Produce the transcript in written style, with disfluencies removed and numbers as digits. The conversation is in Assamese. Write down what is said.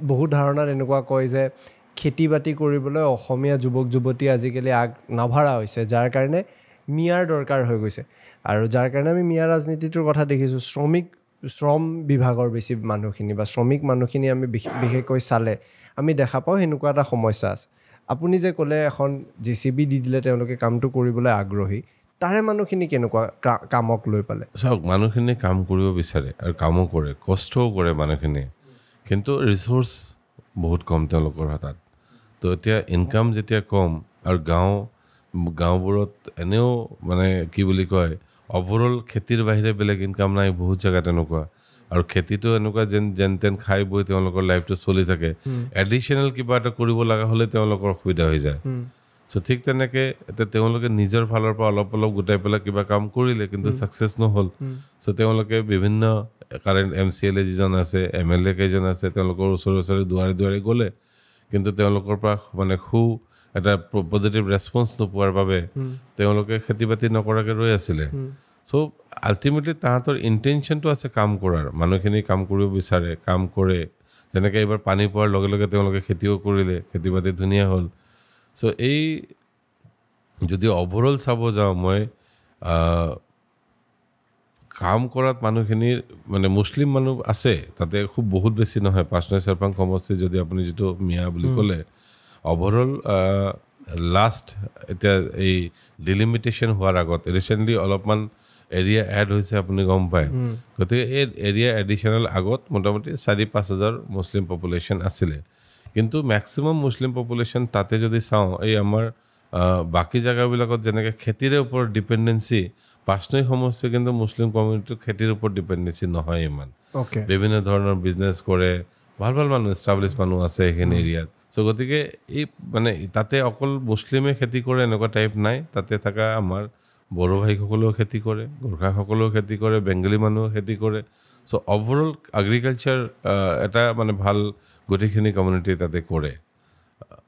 বহু ধাৰণাত এনেকুৱা কয় যে খেতি বাতি কৰিবলৈ অসমীয়া যুৱক যুৱতী আজিকালি আগ নাবাঢ়া হৈছে, যাৰ কাৰণে মিয়াৰ দৰকাৰ হৈ গৈছে আৰু যাৰ কাৰণে আমি মিয়া ৰাজনীতিটোৰ কথা দেখিছোঁ। শ্ৰম বিভাগৰ বেছি মানুহখিনি বা শ্ৰমিক মানুহখিনি আমি বিশেষকৈ চালে আমি দেখা পাওঁ সেনেকুৱা এটা সমস্যা আছে। আপুনি যে ক'লে এখন জেচিবি দি দিলে তেওঁলোকে কামটো কৰিবলৈ আগ্ৰহী, তাৰে মানুহখিনি কেনেকুৱা কামক লৈ পালে? চাওক, মানুহখিনি কাম কৰিব বিচাৰে আৰু কামো কৰে, কষ্টও কৰে মানুহখিনিয়ে, কিন্তু ৰিচ'ৰ্চ বহুত কম তেওঁলোকৰ হাতত। তো এতিয়া ইনকাম যেতিয়া কম আৰু গাঁওবোৰত এনেও মানে কি বুলি কয়, অভাৰঅল খেতিৰ বাহিৰে বেলেগ ইনকাম নাই বহুত জেগাত এনেকুৱা। আৰু খেতিটো এনেকুৱা যেন যেন তেন খাই বৈ তেওঁলোকৰ লাইফটো চলি থাকে। এডিশ্যনেল কিবা এটা কৰিব লগা হ'লে তেওঁলোকৰ অসুবিধা হৈ যায়। চ' ঠিক তেনেকৈ এতিয়া তেওঁলোকে নিজৰ ফালৰ পৰা অলপ অলপ গোটাই পেলাই কিবা কাম কৰিলে, কিন্তু ছাকচেছ নহ'ল। চ' তেওঁলোকে বিভিন্ন কাৰেণ্ট এমচিএলএ যিজন আছে, এমএলএ কেইজন আছে, তেওঁলোকৰ ওচৰে ওচৰে দুৱাৰে দুৱাৰে গ'লে, কিন্তু তেওঁলোকৰ পৰা মানে এটা পজিটিভ ৰেচপন্স নোপোৱাৰ বাবে তেওঁলোকে খেতি বাতি নকৰাকৈ ৰৈ আছিলে। চ' আল্টিমেটলি তাহাঁতৰ ইণ্টেনশ্যনটো আছে কাম কৰাৰ, মানুহখিনি কাম কৰিব বিচাৰে, কাম কৰে। যেনেকৈ এইবাৰ পানী পোৱাৰ লগে লগে তেওঁলোকে খেতিও কৰিলে, খেতি বাতি ধুনীয়া হ'ল। চ' এই যদি অভাৰঅল চাব যাওঁ মই, কাম কৰাত মানুহখিনিৰ মানে মুছলিম মানুহ আছে তাতে, খুব বহুত বেছি নহয়। পাঁচনৈ চেৰফাং সমষ্টি যদি আপুনি যিটো মিয়া বুলি ক'লে, অভাৰঅল লাষ্ট এতিয়া এই ডিলিমিটেশ্যন হোৱাৰ আগত ৰিচেণ্টলি অলপমান এৰিয়া এড হৈছে, আপুনি গম পায়। গতিকে এই এৰিয়া এডিশ্যনেল আগত মোটামুটি 4-5 হাজাৰ মুছলিম পপুলেশ্যন আছিলে। কিন্তু মেক্সিমাম মুছলিম পপুলেশ্যন তাতে যদি চাওঁ, এই আমাৰ বাকী জেগাবিলাকত যেনেকৈ খেতিৰে ওপৰত ডিপেণ্ডেঞ্চি, পাঁচনৈ সমষ্টি কিন্তু মুছলিম কমিউনিটিটো খেতিৰ ওপৰত ডিপেণ্ডেঞ্চি নহয় ইমান। বিভিন্ন ধৰণৰ বিজনেছ কৰে, ভাল ভাল মানুহ, এষ্টাব্লিছ মানুহ আছে সেইখিনি এৰিয়াত। চ' গতিকে এই মানে তাতে অকল মুছলিমে খেতি কৰে এনেকুৱা টাইপ নাই। তাতে থকা আমাৰ বড়ো ভাইসকলেও খেতি কৰে, গোৰ্খাসকলেও খেতি কৰে, বেংগলী মানুহেও খেতি কৰে। চ' অভাৰঅল এগ্ৰিকালচাৰ এটা মানে ভাল গোটেইখিনি কমিউনিটি তাতে কৰে।